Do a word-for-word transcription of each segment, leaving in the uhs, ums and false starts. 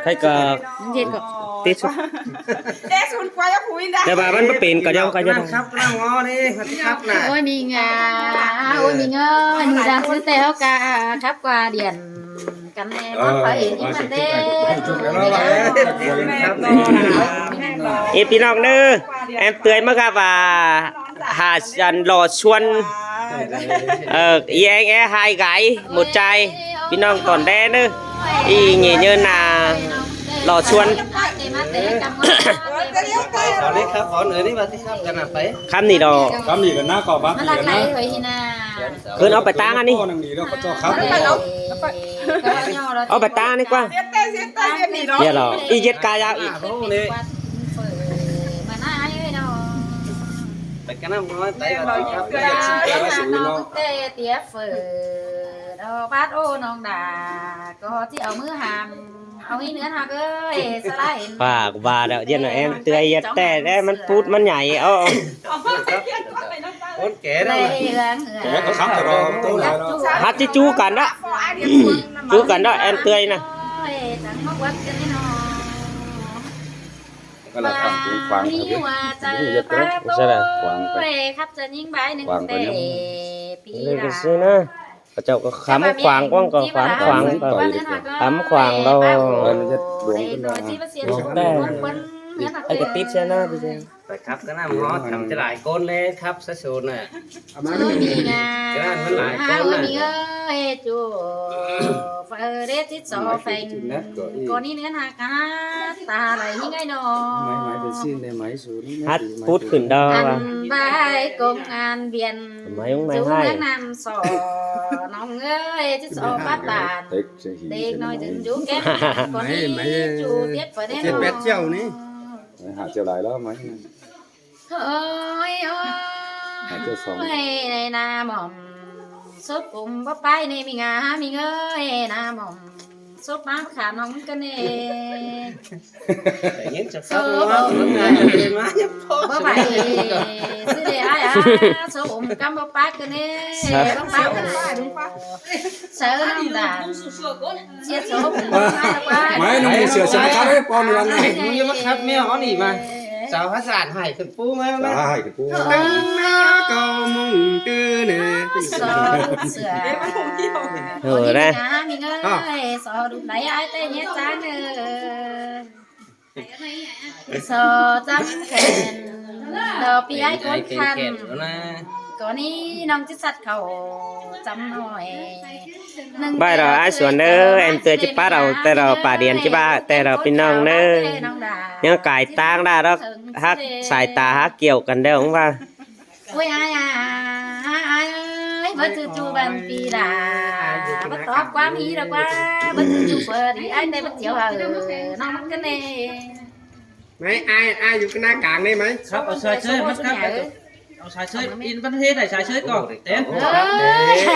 Khay ꞌcọ tít sút. Té ꞌva ꞌmắn ꞌmá pên ꞌcọ ꞌdọn ꞌcọ ꞌdọn. Khắp ꞌnăng ꞌngó ꞌnị, khắp ꞌnăng. Ôi, ꞌmí ꞌngá, ôi, ꞌmí ꞌngá, ꞌmự đang sứ té ꞌháu ꞌcọ khắp ꞌquá điện căn ꞌnị, ꞌmá khói hên ꞌnị ꞌmắn té. Ê, ꞌpi ꞌnọng ꞌnớ, em ꞌtưa ꞌmá ꞌcọ ꞌva hả săn lỏ suôn. Ờ, ê, ê, hai gái, một trai. ꞌPi ꞌnọng tỏn đé ꞌnớ. Ê, ꞌnị ꞌnhớ ꞌna lỏ suôn. Khắp ꞌnị đó. Khắp ꞌnị ꞌcọ bác ꞌnị ꞌnớ. Khửn au pay ꞌtáng ăn ꞌnị. Au pay ꞌtáng ꞌnị ꞌquá. Ê, đó. Ê, ꞌdệt ca dao ê. Pay ꞌcọ ꞌnặm ꞌnọi, pay ꞌcọ ꞌnặm ꞌnọi. Té tiệp phở, đó bát ô ꞌnọng đa, ꞌcọ ꞌchí au ꞌmứ hăm, au ꞌmí ꞌnứa ꞌhặc ới, sa lai. Pha ꞌcọ ꞌva đó, ꞌdệt ꞌnọi em ꞌtưa ꞌdệt té, ꞌdệt ꞌmắn pút ꞌmắn nhảy, ô. Ôn kẻ đó. Lê hương hương. Kẻ có khắp rồi, tôi lại đó. Hả, ꞌchí ꞌchú căn đó. ꞌChú căn đó, em ꞌtưa ꞌnị. Ôi, chẳng mắc quất cái nó. Cái là khoảng cũng khoảng. Ôi, khắp cho những bãi nưng tệ. Pi là. Cái xí ꞌnớ. ꞌCọ ꞌchọ ꞌcọ khắm khoang, quảng ꞌcọ khoang, khoang, khắm khoang đó. Ôi, nó rất đúng cái đó. Đúng cái đó. Ai ꞌcọ tít ꞌsớ ꞌnớ, ꞌpi ꞌsớ. Pay khắp ꞌcọ ꞌnặm ꞌnọi, khắp ꞌchí lai ꞌcốn ꞌlế, khắp ꞌsớ sút ꞌnớ. Ôi, ꞌmí ꞌngá. Cái đó nó lai ꞌcốn ꞌnớ. Ôi, ꞌmí ơi, chú. Phải rết tít so phèn. Con đi nữa hả, cá ta lại những cái đó. Máy, máy phải xin đây, máy số nó. Hắt pút khửn đó. Ăn vai công an viên. Máy ông này. Chú hay. Nắng năm so, nóng ơi, tít so bắt đàn. Tết nói dừng chú kém. Con đi, chú tiếp phải đến. Chết pét chiều ní. Hả, chiều lại đó, máy. Ôi, ôi, ôi, này na mỏm, sốt cũng bắp bay này mình à, mình ơi, na mỏm, sốt má khả nóng cái này. Những chập sốt nó bắp, bắp bay, bắp bay, sư đề ai à, sốt cũng cắm bắp bát cái này, bắp bát. Sớ nắng đàn. Máy nó ngủ sửa sửa khắp đấy, con đi ăn này. Nó như mắc khắp mèo nó nỉ mà. Sao hát giản hải khẩn pú mà. Sao hát hải khẩn pú. Tăng na cầu mùng tư nè. Sửa. Hử đây. Mình ơi, sửa đục đáy ai tê nhé chán. So chăm khen, đó pi ai con khăn. Có ní nong chít sắt khẩu chăm nói. Bài đó ai xuống đó, em tưa chít bắt đầu, tê đó bà điện chít bá, tê đó pi nong đó. Nhưng cải tang đã đó, hắc sai ta hắc kiểu cần đâu không ba. Ôi ai à, ai ơi, bớt chú chú bàn pi là, bớt tó quá mi đó quá, bớt chú chú phở đi, ai tê bớt chiều hở, nó mắc cái này. Máy ai, ai dùng cái ná cảng đây máy. Khắp ở sai sới, mất khắp. Ở sai sới, in vẫn thế này sai sới con. Tên. Ơi.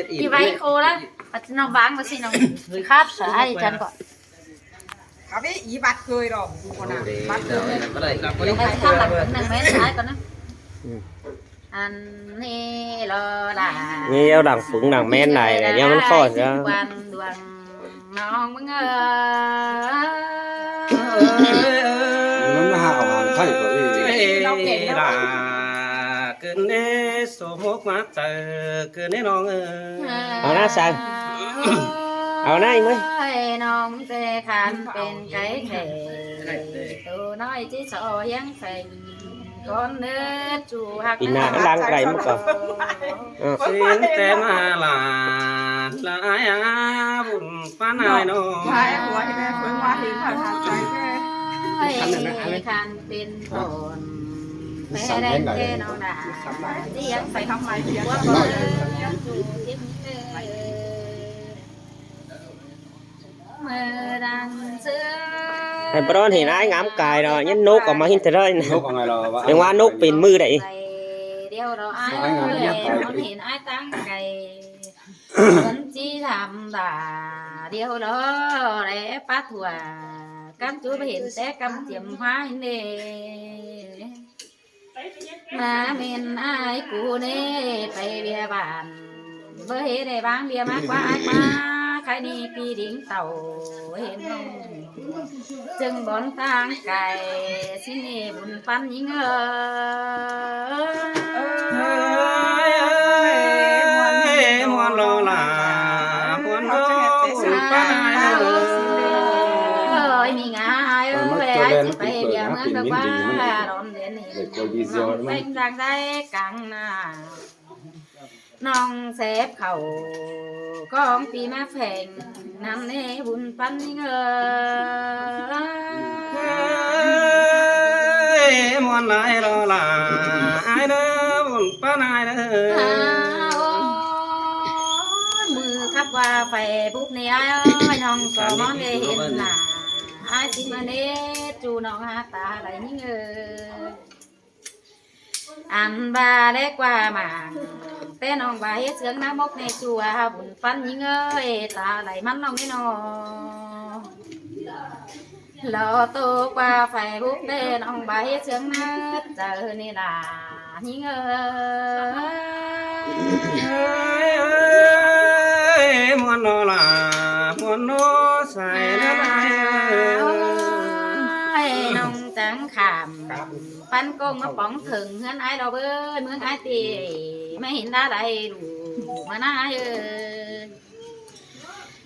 Đi vay khô lắm. Bắt nó vắng mà xin nó. Khắp sai chân con. Khắp ý, ý bắt cười rồi. Con nào, bắt cười. Bắt phải khắp lắm, nặng mến sai con á. Ăn nê lo đà. Nê yau đẳng phứng đẳng men này, là yau mắn khó chứ. Quan đường nong mưng ơ. Nó hào hàng thay của ý. Là cứ nê số một má trời, cứ nê nong ơ. Ở đó sao? Ở đây mới. Ôi, nong tê khan bên cái thể. Tôi nói chứ so hiếng thành. Con nết chú hắc. Ina đang đài mất rồi. Xin tem là là ai á bùn pán ai nó. Ôi, khan bên con. Mẹ đen kê nó đã. Đi ăn phải không mày đi ăn. Hãy bron hiện ai ngắm cài rồi, nhấn nốt ở mà hiện thời rồi. Nốt ở ngoài rồi, và nhưng mà nốt pin mư đấy. Ai ngắm nhá, cài. Hiện ai tăng cài. Vẫn chỉ làm đã điều đó để bắt thua. Cắm chú hiện sẽ cắm chiếm hóa hiện đi. Mà mình ai cú nê, phải bia bàn. Bơ hê đê báng bia mát quá ai quá. Khay ꞌnị ꞌpi ꞌlịnh tảu hên ꞌnọng, ꞌchương bón ꞌtáng cai, ꞌsịn ꞌnị bun ꞌpắn ꞌnhính ơi. Ơi, ơi, ơi, ꞌmuôn lo lả, ꞌmuôn lo bun ꞌpắn ơi. Ơi, ꞌnị ngà ơi, ơi, ꞌchí pay ꞌviạk ꞌmướng ꞌcọ ꞌquá, đón đến hên ꞌnọng ꞌpéng dang đáy căng nả. ꞌNọng sép khảu cóng ꞌpi ꞌmá pheng, ꞌnặn ꞌnị bun ꞌpắn ꞌnhính ơi. Ơi, ꞌmuôn lai lo lả, ải ꞌnớ bun ꞌpắn ải ꞌnớ. À, ôi, ꞌmự khắp ꞌquá Facebook ꞌnị ải ơi, ꞌnọng ꞌcọ ꞌmón ꞌlế hên nả. Ải ꞌsịn ꞌmá ꞌnế ꞌchu ꞌnọng ha ta lai ꞌnhính ơi. Ăn ꞌva ꞌlế ꞌquá mảng, té ꞌnọng ꞌva hết ꞌsướng ꞌná mốc ꞌnị ꞌchu ꞌva bun ꞌpắn ꞌnhính ơi, ta lai ꞌmắn ꞌnọng ꞌnị ꞌnọ. Lo tô ꞌquá Facebook té ꞌnọng ꞌva hết ꞌsướng ꞌná chaư ꞌnị lả ꞌnhính ơi. Ơi, ơi, ꞌmuôn lo lả, ꞌmuôn lo sai ꞌnớ ải ơi. Ơi, ꞌnọng chắng khảm ꞌpắn ꞌcóng ꞌmá póng thửng ꞌhướn ải lo bới, ꞌmướng ải ꞌtị ꞌmá hên đá lai ꞌlụ ꞌmá ꞌná ải ơi.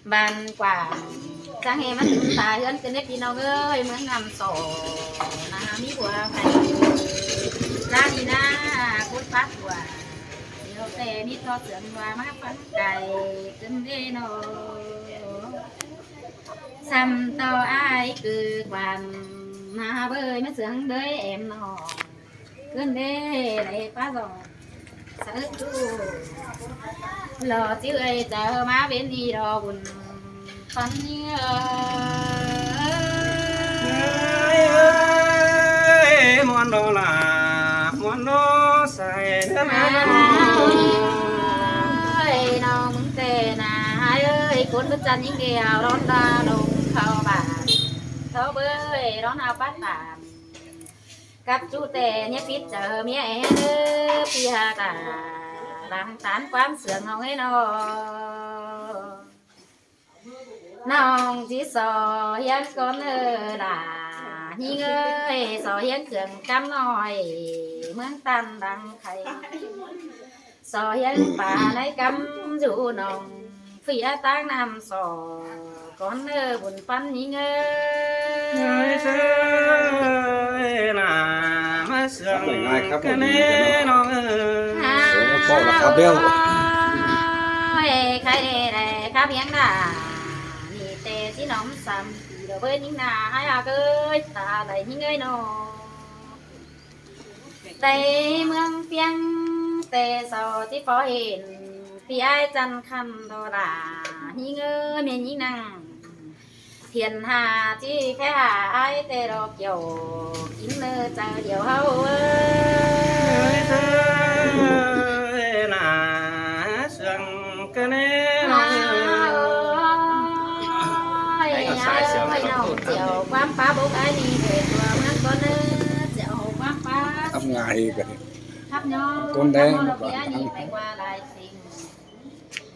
Bản ꞌquá chắng hên ꞌmá tứm ta ꞌhướn ꞌcọ ꞌnị ꞌpi ꞌnọng ơi, ꞌmướng ꞌnặm so nả ꞌmí bua phay ꞌláng ꞌnị ꞌná, cốt phát bua. ꞌDiu té ꞌmí ꞌto ꞌsướng ꞌva ꞌmá ꞌpắn cai ꞌcứn đé ꞌnọ. Sắm ꞌto ải ꞌcứ quan nả bới ꞌmá ꞌsướng đới êm ꞌnọ. ꞌCứn đé lai ꞌpá dong sáư ꞌchu. Lo ꞌchư ơi chaư ꞌmá bến đi lo bun ꞌpắn ꞌnhính ơi. Ơi, ơi, ꞌmuôn lo lả, ꞌmuôn lo sai ꞌnớ ải ơi. Ơi, ꞌnọng té nả ải ơi, cốn bứt chăn ꞌnhính đeo đón đa lông khảu bản. Thó bới đón hao pát bản. Cắp ꞌchu té ꞌnhá pít chaư ꞌmía é ꞌnớ, ꞌpi ha ta lăng tán ꞌquám ꞌsướng ꞌnọng ới ꞌnọ. ꞌNọng ꞌchí so hiến cón ơ lả ꞌnhính ơi, so hiến cương cắm ꞌnọi ꞌmướng ꞌTan lăng khay. So hiến pá ꞌnái cắm dú ꞌnọng, phi á ꞌtáng ꞌnặm so cón ơ bun ꞌpắn ꞌnhính ơi. Ơi, ơi, nả ꞌmá ꞌsướng ꞌcọ ꞌnị ꞌnọng ơi. Ơi, khay đảy khắp hiến nả. ꞌNị té ꞌchí ꞌnọng sắm ꞌpi lo bới ꞌnhính nả ải ác ơi, ta lai ꞌnhính ơi ꞌnọ. Té ꞌmướng ꞌpiếng té so ꞌchí ꞌpo hên, ꞌpi ải chăn khăn đo lả ꞌnhính ơi, ꞌmía ꞌnhính ꞌnăng. Thiên hà ꞌchí khé hà ải té lo kiẻo, kính nơ chaư điêu ꞌháu ơi. Ơi, nả ꞌsướng ꞌcọ ꞌnị ꞌnọng ơi. Ơi, ơi, ꞌnọng chiêu ꞌquám pá bốc ải ꞌnị, để tua ꞌmướng cón ơ, chiêu ꞌquám pá. Khắp ngài kìa. Khắp ꞌnhó, cốn đé khắp ꞌnhó nó pay ꞌnị, pay ꞌquá lai ꞌsịn.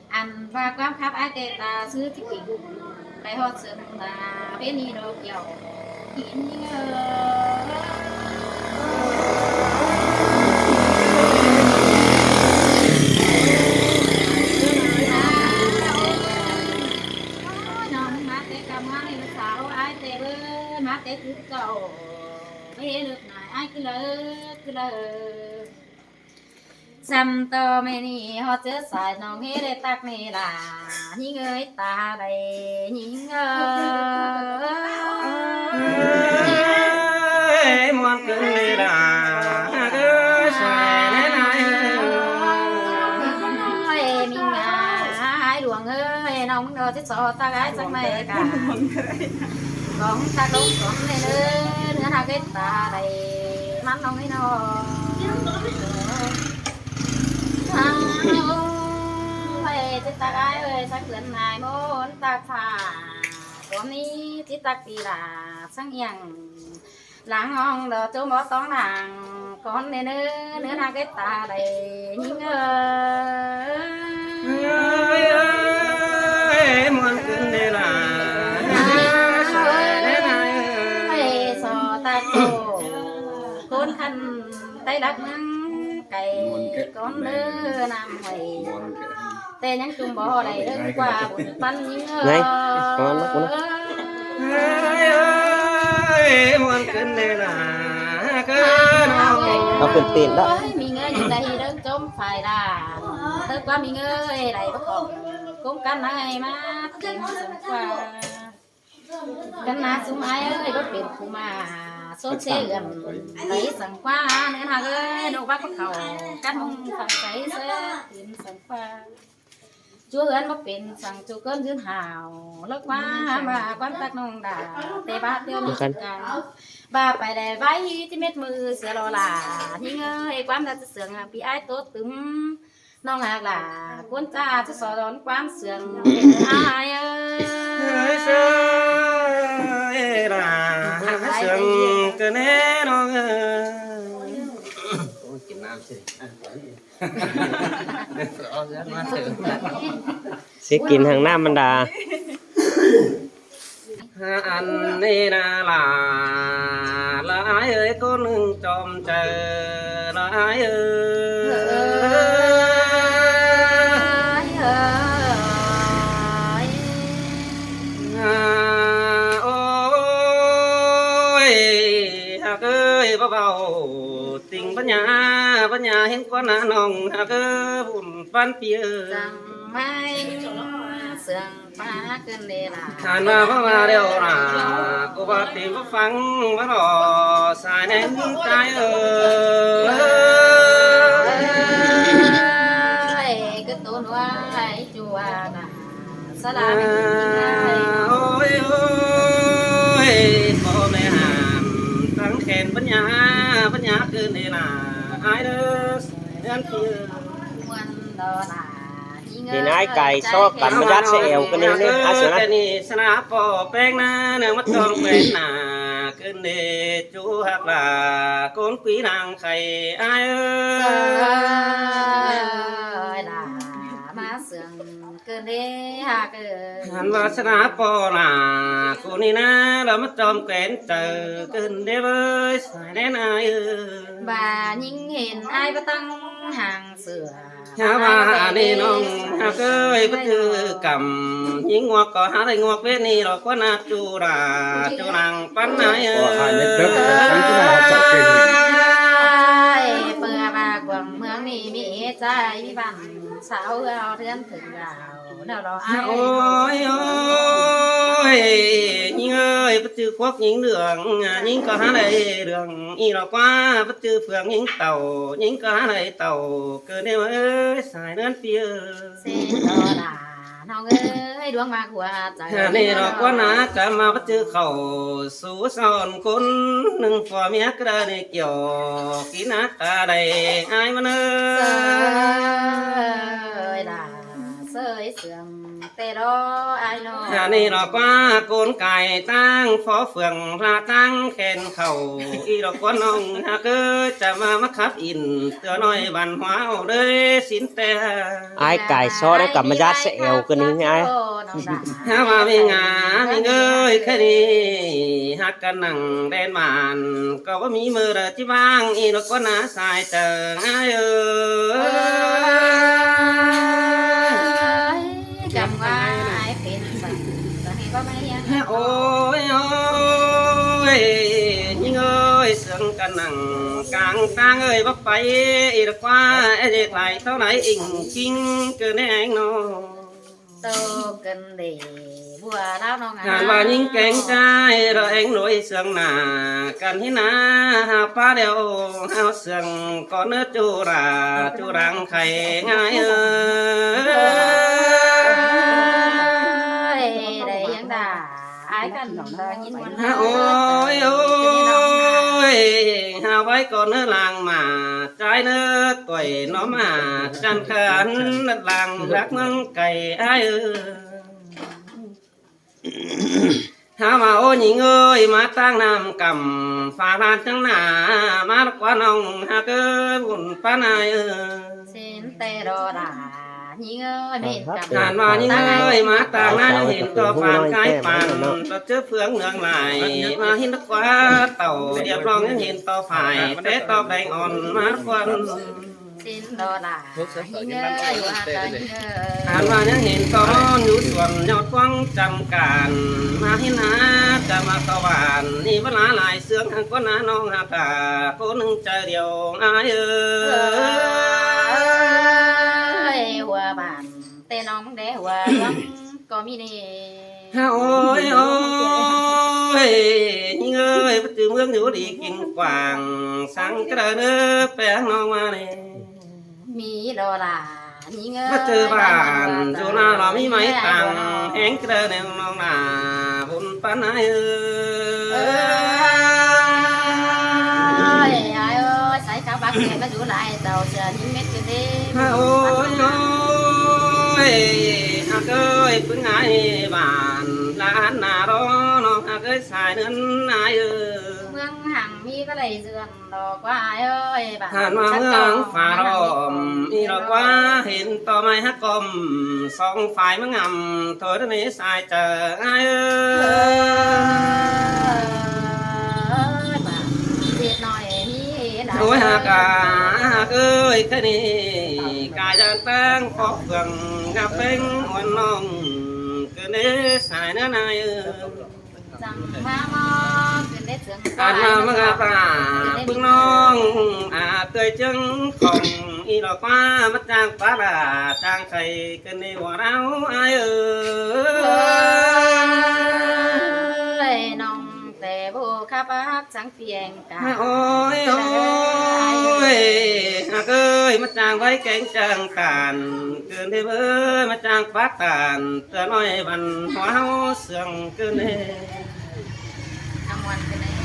Ăn ꞌva ꞌquám khắp ải té ta ꞌsứ ꞌchí kỉ gục, pay ꞌhọt sớm ta bến ꞌnị lo kiẻo. Kính ꞌnhính ơi. Ôi, ꞌnọng ꞌmá té căm ꞌmá ꞌnị ꞌmá sa ꞌhụ ải té bới, ꞌmá té cứt cảu. Bới ꞌhế ꞌlợc nải ải ꞌcứ ꞌlơ, ꞌcứ ꞌlơ. Sắm ꞌto ꞌmá ꞌnị ꞌhọt ꞌchớ sai ꞌnọng ꞌhế đảy tắc ꞌnị lả ꞌnhính ơi, ta lai ꞌnhính ơi. Ơi, ꞌmuôn ꞌcứn ꞌnị lả, ơi, sai ꞌnị nả ơi. Ơi, ꞌmí ngà ải Luông ơi, ꞌnọng đo ꞌchí so tắc ải chắc ꞌmá cả. Cóng tắc lông cóng ꞌnị ꞌnớ, ꞌnớ ꞌnạ ꞌkếc ta đảy ꞌmắn ꞌnọng ꞌnị ꞌnọ. À, ôi, ꞌchí tắc ải ơi, sắng ꞌcươn nải ꞌmôn tắc phả. Cón ꞌnị ꞌchí tắc ꞌpi lả sắng ꞌiệng. Lăng ꞌhong đỏ chôm bó tóng lăng. Cón ꞌnị ꞌnớ, ꞌnớ ꞌnạ ꞌkếc ta đảy ꞌnhính ơi. Ơi, ơi, ơi, ꞌmuôn Đắc măng cay cón đơ năm huầy. Tê nhắn chung bó đẩy đơn qua bụt păn nhí ngơ. Này, con nó cũng Ơi, ơi, muôn cơn đê là cơn nó. Nó cơn tin đó. Ơi, mi ngơ nhắn đẩy đơn chôm phải đà. Tớ qua mi ngơ đẩy bắt cỏ. Cũng căn này mà tìm sớm qua. Căn ná sum ai ơi, báu pên phủ mả, sốt xế ưm, đảy săng ꞌquá, ꞌnưng hák ơi, ꞌnụ bác bác khảu, cắt mông săng sáy sớ, pên săng ꞌquá. Chúa ươn báu pên săng chúa ꞌcốn dưn hảo, lốc ꞌquá, ꞌva ꞌquám tắc ꞌnọng đả, té bá ꞌtiếu ꞌnị cai. ꞌVa pay đảy ꞌvạy ꞌchí mết ꞌmự sửa lo lả, ꞌnhính ơi, ꞌquám đa sương, ꞌpi ai ꞌtố tứm, ꞌnọng ꞌhặc lả, ꞌcốn ta ꞌchí so đón ꞌquám sương, ai ơi. Ơi, sương, ơi, lả, sương, cơn đê ꞌnọng ơi. Ôi, kin ꞌnặm ꞌsứ. Ꞌsứ kin hăng ꞌnặm ꞌmắn đa. Ăn ꞌnị ná lả, lả ai ơi, ꞌcốn ꞌnưng chom chaư, lả ai ơi. Ơi. À, ôi, ꞌhặc ơi, báu báu ꞌtinh bá nhá, bá nhá hên ꞌquá ná ꞌnọng ꞌhặc ơi, bun păn ꞌpi ơi. Săng mai sương pá cơn đê lả. Khăn ꞌva báu ꞌva điêu lả, ꞌcọ báu ꞌtinh báu phắng, báu lỏ sai ꞌnén tai ơi. Ơi, cứ tốn ꞌva chua nả, sa la mẹ ơi. Ôi, ôi, bố mẹ hàn, tăng khen bá nhá, bá nhá cơn đê lả, ai đơ, sai ꞌnén ꞌpi ơi. Muôn đó là Thì nái cai só cắn mà dắt sẽ èo cái này nữa, ai sửa nái. Cái này sá ná ꞌpo ꞌpéng ná, nương mết ꞌtong ꞌpéng ná, cơn đê ꞌchu ꞌhặc lả, ꞌcốn quí ꞌnăng khay, ai ơi. Ơi lả, ꞌmá sương, cơn đê ꞌhặc ơi. Hẳn ꞌva sá ná ꞌpo lả, ꞌcốn ꞌnị ná, lỏ mết ꞌtong ꞌpéng chaư, cơn đê ơi, sai ꞌnén ai ơi. Bà nhính hên ai bá tăng hàng sửa. Hák ꞌva ăn ꞌnị ꞌnọng ꞌhặc ơi, báu ꞌchư căm, ꞌnhính ꞌnguộc ꞌcọ hák đảy ꞌnguộc ꞌvế ꞌnị lỏ ꞌquá ná ꞌchu đả, ꞌchu lăng păn ꞌnái ơi. Ôi, ai mết bớt, tăng ꞌchu đả hák chảu kênh. Ơi, ꞌpưa ꞌva quảng ꞌmướng ꞌnị ꞌmí ꞌchái ꞌmí văn, sáo ꞌhướn thửng đảo, ꞌnẹo lỏ ai. Ôi, ôi, ꞌnhính ơi, báu ꞌchư khuốc ꞌnhính ꞌlương, ꞌnhính ꞌcọ hák đảy ꞌlương, ꞌnị lỏ ꞌquá, báu ꞌchư phượng ꞌnhính tảu, ꞌnhính ꞌcọ hák đảy tảu, cơn đê ơi, sai ꞌnén ꞌpi ơi. Sên đó là ꞌnọng ơi, đuống ꞌmặc hua chaư. Hả, ꞌnị lỏ ꞌquá ná, chả ꞌmá báu ꞌchư khảu, sú son ꞌcốn ꞌnưng phua ꞌmía ꞌcọ đảy ꞌnị kiẻo, kí ná ta đảy ai ꞌmắn ơi. Sơi là sơi sương tê đó ai nó. Hả, ꞌnị lỏ ꞌquá ꞌcốn cai ꞌtáng phó phường la ꞌtáng khen khảu, ꞌnị lỏ ꞌquá ꞌnọng ꞌhặc ơi, chả ꞌmá ꞌmá khắp in, tưa ꞌnọi văn hóa ổ đới sín tê. Ai cai só đảy căm mà dắt sẽ èo cơn ꞌnị ai. Hả, ꞌva ꞌmí ngả, ꞌmí ơi, khay ꞌnị, hák căn nẳng đen bản, ꞌcọ báu ꞌmí ꞌmự đa ꞌchí ꞌváng, ꞌnị lỏ ꞌquá ná sai chaư, ai ơi. Ôi, căm ꞌva ai pên săng, săng ꞌnị báu ꞌmá hiêng. Ôi, ôi, ꞌnhính ơi, sương căn nẳng cang ꞌtáng ơi, báu pay, ꞌnị lỏ ꞌquá, ê, ꞌdệt lai ꞌtố lai inh king, cơn đê ꞌnọng ꞌnọ. Tô cơn đê ꞌvua ꞌláo ꞌnọng ꞌhặc. Hẳn ꞌva ꞌnhính kéng ꞌchái, lỏ ꞌéng ꞌlới sương nả, căn ꞌhí ná, hao pá điêu, hao sương, ꞌcọ ꞌnớ ꞌchu đả, ꞌchu lăng khay, ai ơi. Ơi, đảy hiêng đả, ai căn đa ꞌnhính ꞌmuôn. Ôi, ôi, hao ꞌvạy ꞌcọ ꞌnớ lăng mả, ꞌchái ꞌnớ ꞌtoi ꞌnọ mả, chăn khăn lăng lắc ꞌmướng cai, ai ơi. Hả, ꞌva ôi ꞌnhính ơi, ꞌmá ꞌtáng ꞌnặm căm, phả lan chắng nả, ꞌmá lỏ ꞌquá ꞌnọng ꞌhặc ơi, bun păn ai ơi. Sên tê đó đả, ꞌnhính ơi, ꞌmí hên cắp. Hẳn ꞌva ꞌnhính ơi, ꞌmá ꞌtáng ꞌná ꞌnhính hên ꞌto phan cai păn, ꞌto ꞌchớ phướng nương lai, ꞌmá hên ꞌtó ꞌquá tảu, điệp ꞌlóng ꞌnhính hên ꞌto phải, té tóp đeng ón ꞌmá ꞌquá. Xin đó là ꞌnhính ơi, ꞌva ta ꞌnhính ơi. Hẳn ꞌva ꞌnhính hên ꞌto ꞌmón dú suôn, nhọt quăng chăm cản, ꞌmá hên hák chăm ꞌmá ꞌto bản, ꞌnị báu lá lai sương hăng ꞌquá ꞌná ꞌnọng hák cả, ꞌcốn ꞌnưng chaư điêu ải ơi. Ơi, hua bản, té ꞌnọng đé hua ꞌlóng ꞌcọ ꞌmí ꞌnị. Hả ôi ôi, ꞌnhính ơi, báu ꞌchư ꞌmướng dú đi kin quảng, săng ꞌchớ đaư ꞌnớ ꞌpéng ꞌnọng ꞌmá ꞌnị. ꞌMí lo là ꞌnhính ơi, báu ꞌchư bản, dú ꞌna lo ꞌmí máy tẳng, héng ꞌchớ đaư ꞌnớ ꞌnọng ꞌna, bun păn ải ơi. Ơi, ải ơi, sai cáo bác kẻ báu dú lai tảu sia ꞌnhính mết ꞌchư đê. Hả ôi ôi, hák ơi, ꞌpứng ải bản, lán ꞌna ꞌló, ꞌnọng hák ơi sai ꞌnớn ải ơi. ꞌMướng hăng ꞌmí báu đảy dươn. Lo ꞌquá ải ơi, bản hẳn ꞌva sắt ꞌmướng cỏ phả mắng lỏm, ꞌnị lo ꞌquá hên ꞌto mai hák cỏm, song phải ꞌmướng ngắm, thôi ꞌnớ ꞌmí sai chaư ải ơi. Ơi, bản thiệt nói ꞌmí đảy ôi, hák à, hák ơi, cái ꞌnị, cả dân tăng khó phường, ngắm ꞌpéng ꞌuôn ꞌnọng, ꞌcứ ꞌnị sai ꞌnớ ải ơi. Ăn ꞌmá ꞌmá ꞌpà ꞌpứng ꞌnọng, à, tơi ꞌchương khong ꞌnị lo ꞌquá, ꞌmá chang pá đa, chang khay, ꞌcứ ꞌnị ꞌva ꞌnáo ải ơi. Ơi, ꞌnọng té báu khắp hắc săng piêng cả. Ôi ôi, hák ơi, ꞌmá chang vảy kéng chang tản, ꞌcứ ꞌnị báu ꞌmá chang pá tản, ꞌtưa ꞌnọi văn hóa ꞌháu sương ꞌcứ ꞌnị.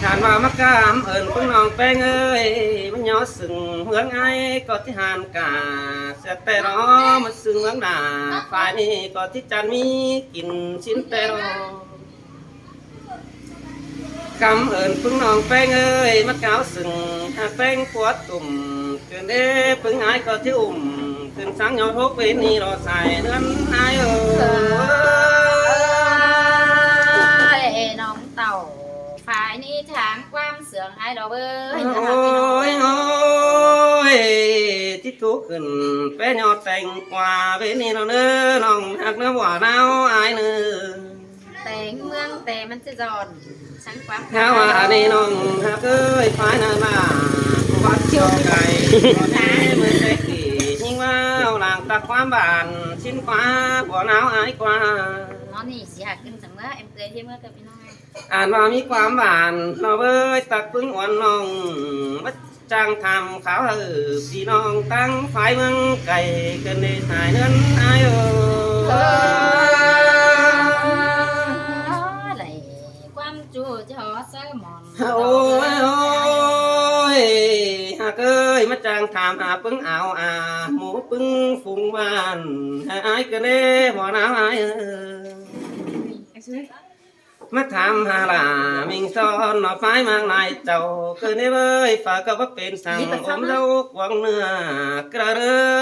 Hẳn ꞌva ꞌmá cảm ơn ꞌpứng ꞌnọng ꞌpéng ơi, ꞌmá ꞌnhó sưng ꞌmướng ải ꞌcọ ꞌchí hăn cả, sia té ꞌnọ ꞌmá sưng ꞌmướng đa, phải ꞌnị ꞌcọ ꞌchí chăn ꞌmí kin sín té ꞌnọ. Cảm ơn ꞌpứng ꞌnọng ꞌpéng ơi, ꞌmá cáo sưng hák ꞌpéng pua tủm, ꞌcứ ꞌnị ꞌpứng ải ꞌcọ ꞌchí ủm, ꞌcứ săng ꞌnhó hốc ꞌvến ꞌnị lo sai ꞌnớn ải ơi. Ơi, ꞌnọng tảu, phải ꞌnị chang ꞌquám sương ải lo ơi. Ôi ôi, ꞌchí thú khửn ꞌpéng ꞌnhó teng ꞌquá ꞌvến ꞌnị lo ꞌnớ, ꞌnọng hák ꞌnớ ꞌva ꞌnáo ải ꞌnớ. Teng ꞌmướng té ꞌmắn ꞌchí dọn. Săng ꞌquám ꞌnhá ꞌva ꞌnị ꞌnọng hák ơi, phải ꞌnặn ꞌva, ꞌquám chiêu cay, ꞌcọ ꞌnị ꞌmưa té kỉ, ꞌnhính ꞌva ꞌláng tắc ꞌquám bản, sín ꞌquá, ꞌva ꞌnáo ải ꞌquá. Nó ꞌnị sia hák ꞌcứn săng ꞌmưa, em tươi ꞌhiếng ꞌmưa ꞌtưa ꞌpi ꞌnọng. Ăn ꞌva ꞌmí ꞌquám bản, nó ꞌvới tắc ꞌpứng ꞌuôn ꞌnọng, báu chang tham kháo hảư ꞌpi ꞌnọng tẳng phải ꞌmướng cay, ꞌcứ ꞌnị sai ꞌnớn ải ơi. Ơi, ꞌquám ꞌchu ꞌchọ ꞌsớ mỏn. Ôi ôi, hák ơi, ꞌmá chang tham hả ꞌpứng áo à, ꞌmú ꞌpứng phung bản, hả ải ꞌcứ ꞌnị ꞌva ꞌnáo ải ơi. ꞌMá tham hả lả, ꞌmính son nó phải ꞌmáng lai chảu, ꞌcứ ꞌnị ꞌvới, phải ꞌcọ báu pên săng, ốm dâu quăng ꞌnưa, ꞌcứ ꞌnị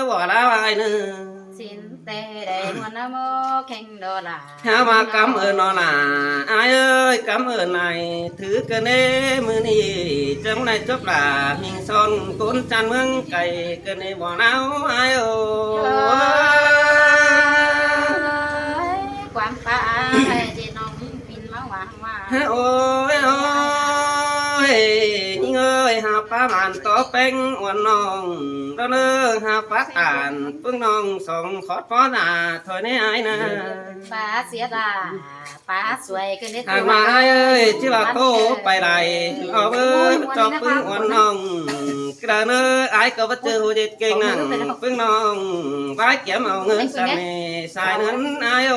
ꞌva ꞌláo ải ꞌnớ. Xin té đảy ꞌmuôn ꞌna ꞌmá kheng đó là. Hả ꞌva cảm ơn nó lả, ải ơi, cảm ơn ải, thứ ꞌcứ ꞌnị ꞌmự ꞌnị, chắng lai chốp lả, ꞌmính son ꞌcốn chăn ꞌmướng cay, ꞌcứ ꞌnị ꞌva ꞌnáo ải ơi. Ơi, ꞌquám pá ải, ꞌchí ꞌnọng ꞌmính ꞌmá ꞌva ꞌva. Ôi ôi, ꞌnhính ơi, hả pá bản tó ꞌpéng ꞌuôn ꞌnọng, đó ꞌnớ hả pá tản ꞌpứng ꞌnọng song khót phó nả, thôi ꞌnị ải ꞌnớ. Pá sia đa, pá suối ꞌcứ ꞌnị. Hả ꞌva ải ơi, ꞌchí ꞌva ꞌcọ pay lai, lo ꞌvới, ꞌmá ꞌchọ ꞌpứng ꞌuôn ꞌnọng. ꞌCứ ꞌnị ꞌnớ, ải ꞌcọ báu ꞌchư hu ꞌdệt keng nẳng, ꞌpứng ꞌnọng, bái kiểm au ꞌngớn săng ꞌnị, sai ꞌnớn ải ơi.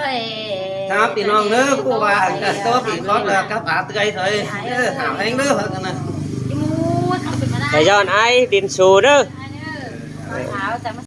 Ơi. Tháo ꞌpi ꞌnọng ꞌnớ, ꞌcú ꞌva, ꞌcọ ꞌpi khót là cắp áo tươi thôi. Ơ, hảo hén ꞌnớ, hả ꞌnớ. Phải dọn ải đin su ꞌnớ. Tháo, chẳng